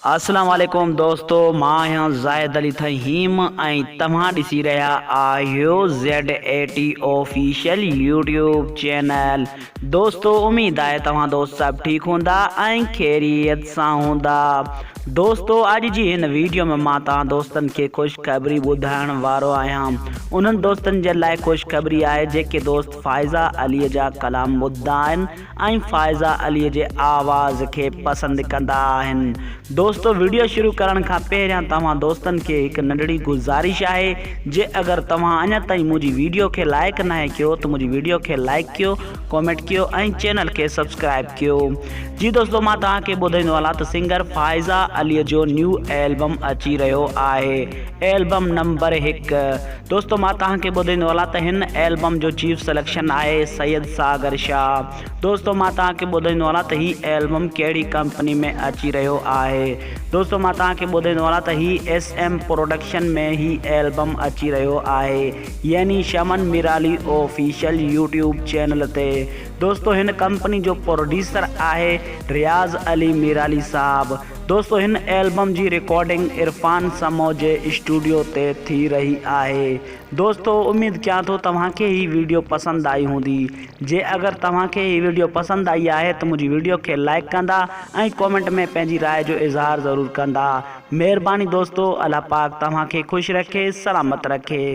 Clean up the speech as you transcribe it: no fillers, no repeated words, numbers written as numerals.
اسلام عليڪم دوستو مان آهيان زاهد علي ٿهيم ۽ توهان ڏسي رهيا آهيو Z A T official YouTube channel دوستو اميد آهي توهان دوست سڀ ٺيڪ هوندا ۽ خيريت سان هوندا دوستو اڄ جي هن ويڊيو ۾ مان توهان دوستن کي خوشخبري ٻڌائڻ وارو آهيان انهن دوستن جي لاء خوشخبري آهي جيڪي دوست فائزه علي جا ڪلام ٻڌندا آهن ۽ فائزه علي جي آواز کي پسند ڪندا آهن دوستو وڊيو شروع ڪرڻ کان پهريان توهان دوستن کي هڪ ننڍڙي گذارش آهي جي اگر توهان اڃا تائين منهنجي وڊيو کي لائيڪ ناهي ڪيو ته منهنجي وڊيو کي لائيڪ ڪيو ڪومينٽ ڪيو ۽ چينل کي سبسڪرائيب ڪيو جي دوستو مان توهان کي ٻڌائيندو هلان ته سنگر فائزه علي جو نيو البم اچي رهيو آهي البم نمبر هڪ دوستو مان توهان کي ٻڌائيندو هلان ته هن البم جو چيف سليڪشن آهي سيد ساگر شاهه دوستو مان توهان کي ٻڌائيندو هلان ته هي البم ڪهڙي ڪمپني ۾ اچي رهيو آهي دوستو مان توهان کي ٻڌائيندو هلان ته هي ايس ايم پروڊڪشن ۾ هي البم اچي رهيو آهي يعني Shaman Merali official YouTube channel تي دوستو هن ڪمپني جو پروڊيوسر آهي رياض علي ميرالي صاحب دوستو هن البم جي رڪارڊنگ عرفان سمو جي اسٽوڊيو تي ٿي رهي آهي دوستو اميد ڪيان ٿو توهان کي هي ويڊيو پسند آئي هوندي جي اگر توهان کي هي ويڊيو پسند آئي آهي ته منهنجي ويڊيو کي لائيڪ ڪندا ۽ ڪومينٽ ۾ پنهنجي راء جو اظهار ضرور ڪندا مهرباني دوستو الله پاڪ توهان کي خوش رکي سلامت رکي.